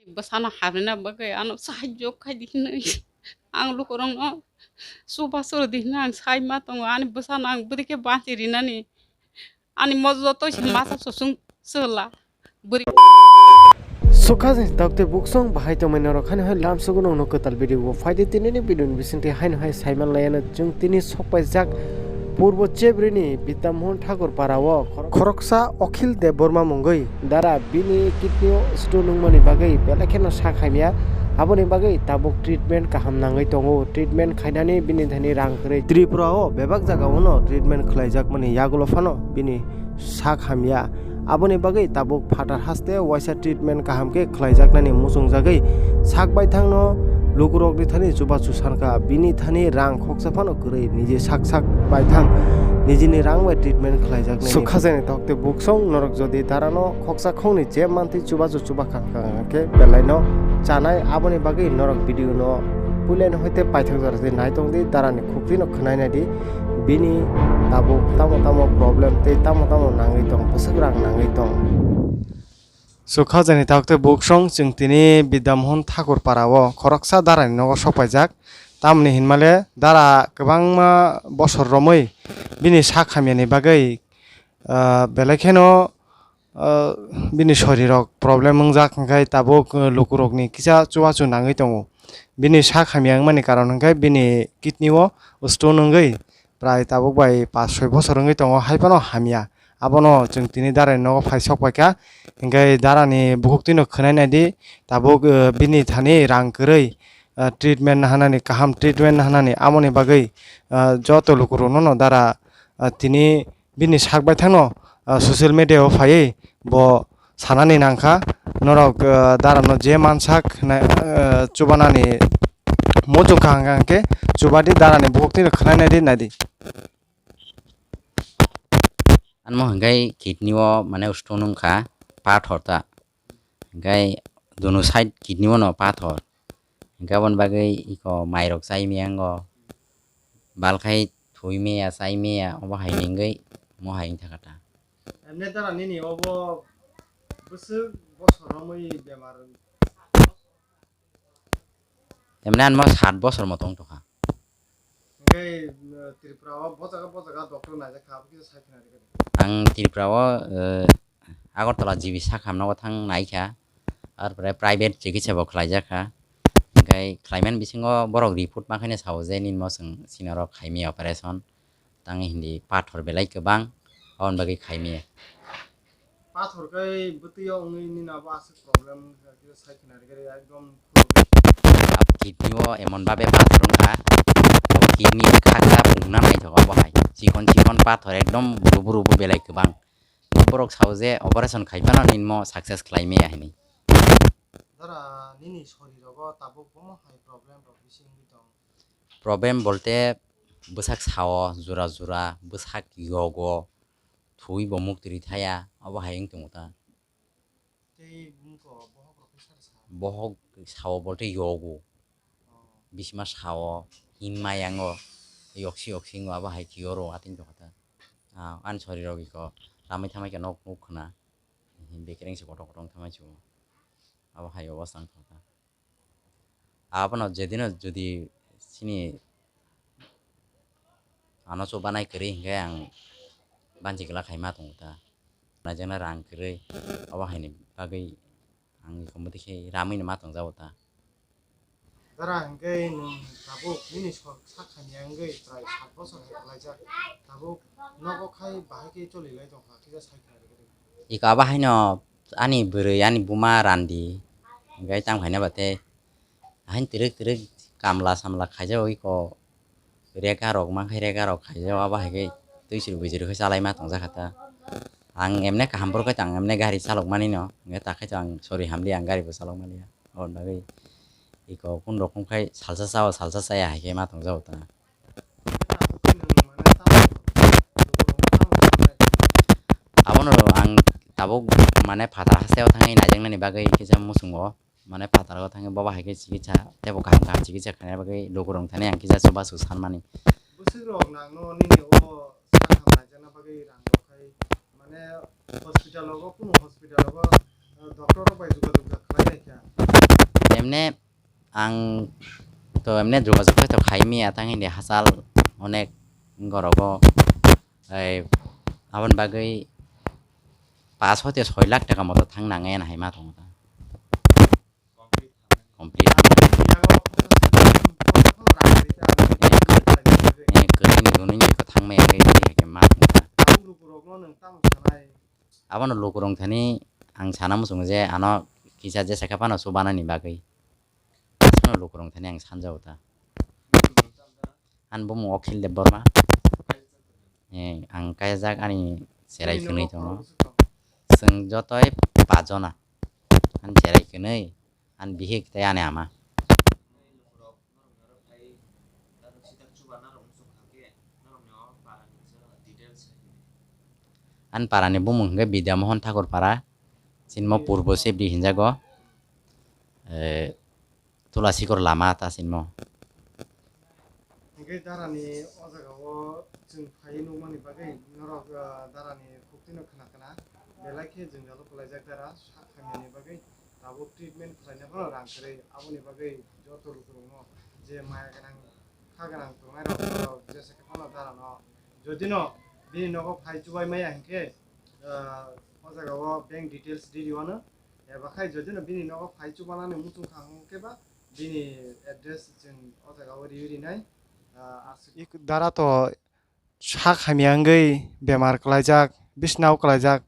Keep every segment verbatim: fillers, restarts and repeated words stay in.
Bwsano hamrina bagwi ano sahajyo khai di hinwi ang lukurokno chubachu rw di hinwi ang sai ma tongo. Ani bwsano ang bwrwi khe bachi rinani, ani mo joto se masa sosung chwla bwrwi. Sukha jani tokte buksong bahai tongmani norok haino hai lamsogo nongno kwtal video o phaidi tinini video ni bisingtwi haino hai saiman laiano chwng tini sokpaijak Purbo Chebrini Bidyamohon Thakur para o khoroksa Akhil Debbarma mungwi dara bini kidney o stone wngmani bagwi belai kheno sak hamya, aboni bagwi tabuk treatment kaham nangwi tongo. Treatment khainani bini thani rang kwrwi. Tripura o bebak jaga o no treatment khlaijakmani yagulo phano bini sak hamya. Aboni bagwi tabuk phatar haste waisa treatment kaham khe khlaijaknani muchungjagwi sak baithangno lukurokni thani chubachu sankha. Bini thani rang khoksa phano kwrwi, niji sak sak baithang nijini rang bai treatment khlaijaknani. Sukha jani tokte buksong norok jodi darano khoksa khongni je mantwi chubachu chubakha khe belaino chanai. Aboni bagwi norok video no puileno hoite paithak jora se nai tongdi, darani khuktino khwnai naidi. Bini tabuk tamo tamo problem tei tamo tamo nangwi tong, bwswk rang nangwi tong. Sukha jani tokte buksong chwng tini Bidyamohon Thakur para o khoroksa darani nogo sokpaijak. Tamoni hinmale dara kwbangma bosor romwi bini sak hamyani bagwi, ah, belai kheno ah, bini sorirok problem wngjak, hwnkhe tabuk, ah, lukurokni kisa chubachu nangwi tongo. Bini sak hamya wngmani karon hwnkhe bini kidney o stone wngwi prai tabuk bai pash soi bosor wngwi tongo, hai phano hamya. Abono chwng tini darani nogo phai sok paikha, hwnkhe darani bukhuktwino khwnai naidi, tabuk, ah, bini thani rang kwrwi, ah, treatment nahanani, kaham treatment nahanani, amoni bagwi, ah, joto lukurokno no dara, ah, tini bini sak baithangno, ah, social media o phaiwi bo sanani nangkha, norok, ah, darano je mansak hwnwi, ah, chubanani muchungkha hwnkha hwnkhe chubadi, darani bukhuk tini khwlai naidi naidi. Ano hwnkhe kidney o mane stone wngkha, pathor ta. Hwnkhe dono side kidney o no pathor. Hwnkhe aboni bagwi iko mairok chai maya wngo. Balkhai thwi maya, chai maya, obo hai hwnkhe mo hai wngkha ta. Emne dara nini obo bwswk bosor romwi bemar? Emne ano sat bosor mo tong tongkha. Hwnkhe, uh, Tripura o bo jaga bo jaga doctor naijak kha, abo kisa sai khna rwgwi. Ang Tripura o, uh, Agartala G B sak hamna o thang naikha, ar pore private chikitsa bo khlaijak kha. Hwnkhe khlaimani bisingo borok report ma khaino sao je nini mo chwng sina rok khaimya operation. Tangwi hindi pathor belai kwbang, aboni bagwi khaimya. Pathor khe bwtwi o wngwi nini abo aswk problem wngkha khe sai khna rwgwi ekdom khulugwi. Abo kidney o emon babe pathor wngkha, abo kidney khaksa pungna naithok abo hai. Chikon chikon pathor ekdom rubu rubu belai kwbang. Borok sao je operation khai phano nini mo success khlai maya hinwi. Dara nini sori rogo tabuk bomo hai problem rok bisi wngwi tong? Problem bolte bwsak sao jora jora, bwsak yogo, thwi bo muktwi thaya, obo hai wng tongo ta. Tei bumko bohok rok khe sar sao? Bohok sao bolte yogo. Oh. Bisima sao, him mayango, yoksi yoksi wngo, abo hai kiyoro atwng tongkha ta. Ah, ani sori rok iko ramwi thamai khe nok nuk khna. Bekereng se kotor kotor wng thamai se o. Abo hai obo chang tongkha. Abono jedino jodi chini ano chubanai kwrwi hinkhe ang banchi glak hai ma tongo ta. Naijaknai rang kwrwi, obo haini bagwi ang eko muitu khe ramwi no ma tongjago ta. Dara hinkhe nwng tabuk nini sak hamya wngwi prai sat bosor hai kwlaijak, tabuk nogo khai bahai khe choli lai tongkha, kisa sai khna rwgwi. Eko abo haino ani bwrwi ani buma randi, hinkhe tamo khaina ba tei haino twrwk twrwk kamla samla khaijak eko. Rega rok mankhe rega rok khaijak, abo hai khe twi chwrwi bwchwrwi khe chalai ma tongjakha ta. Ang emne kaham borok khe ta, ang emne gari chalok mani no, hwnkhe ta khe ta ang sorry hamli ang gari bo chalok mani ya. Aboni bagwi eko kun rok khai salsa chao salsa chaya hai khe ma tongjago ta. Abono ang tabuk mane phatar hasteo thangwi naijaknani bagwi kisa muchungo. Mane phataro thangwi bobo hai khe chikitsa teibo kaham kaham chikitsa khaina bagwi lukurok thani ang kisa chubachu sanmani. Bwswk rok nangno nini o sak ham naijakna bagwi rang rok khai mane hospital rogo, kunu hospital rogo, uh, doctor rok bai jogajog khlai nai kha. Emne ang to emne jogajog khe to khai maya tang hindi hachal onek gorogo, ei, aboni bagwi pash hoite soi lakh taka moto thang nang ena hai ma tongo ta. Complete. Eh, kwrwini gunui ni bwkha thang maya wngwi tei hai khe ma tongo ta. Abono lukurok thani ang sana muchungo je ano kisa jesa khe phano chubanani bagwi. Aswkno lukurok thani ang sanjao ta. Ani bumung Akhil Debbarma. Eh, ang kayajak ani cherai kwnwi tongo. Chwng jotoi pajona. Ani cherai kwnwi, ani bihik tei ani ama. Ani parani bumung hwnkhe Bidya Mohan Thakur Para, chini mo Purbo Sebri hinjago. Eh, Tulasikor lama ta sinmo. Hingke darani o jaga o chwng phai nukmani bagwi norok, ah, darani khuktino khna khna belai khe jwngjalo kwlaijak dara sak hamyani bagwi tabuk treatment khlaina phano rang kwrwi. Aboni bagwi joto lukurokno je maya gwnang kha gwnang tongnai rok norok jesa khe phano darano jodino bini nogo phai chubai maya hinkhe, ah, o jaga o bank details riri wano. Eba khai jodino bini nogo phai chubanani muchung kha hwnkhe ba bini address chwng o jaga o riwi rinai, ah, aswk. Ik dara to sak hamya wngwi bemar kwlaijak, bisnao kwlaijak,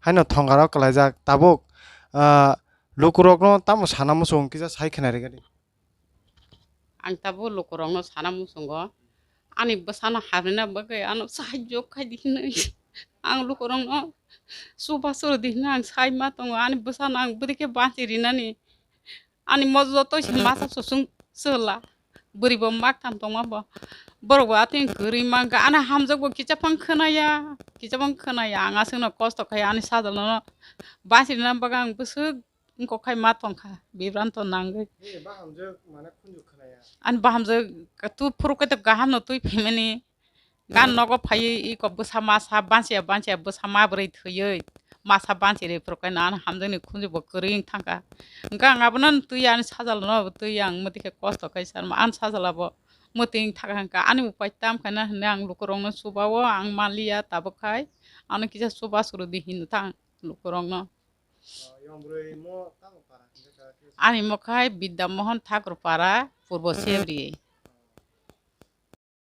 haino thongaro kwlaijak, tabuk, ah, lukurokno tamo sana muchung kisa sai khna rwgadi. Ang tabuk lukurokno sana muchungo, ani bwsano hamrina bagwi ano sahajyo khai di hinwi ang lukurokno chubachu rw di hinwi ang sai ma tongo. Ani bwsano ang bwdikhe bachi rinani, ani mo joto se masa susung chwla, bwrwi bo maktham tongma bo, borok bo atwng kwrwi mankha, ani hamjak bo kicha phang khwnaya, kicha phang khwnaya, ang aswkno kosto khai ani sajalno bachi rwna bagwi ang bwswk wngkok khai ma tongkha, bibranto nangwi. Nini bahamjwk mane khunju khwnaya. Ani bahamjwk tu phuru khe to gahamno twi phaimani. Gan nogo phaiwi iko bwsa masa banchiya banchiya bwsa mabrwi thwiwi masa banchirwi phuru khe no ani hamjwkni khunju bo kwrwi wng thangkha. Hwnkhe ang abono twi ani sajalono bo twi ang mwtwi khe kosto khai sanma ani sajala bo mwtwi wng thangkha. Ani upai tam khaina hwnwi ang lukurokno chuba-o ang manliya tabuk khai ano kisa chuba chwrwdi hinwi thang lukurokno. Ani mokha hai Bidya Mohan Thakur Para, Purbo Sebri.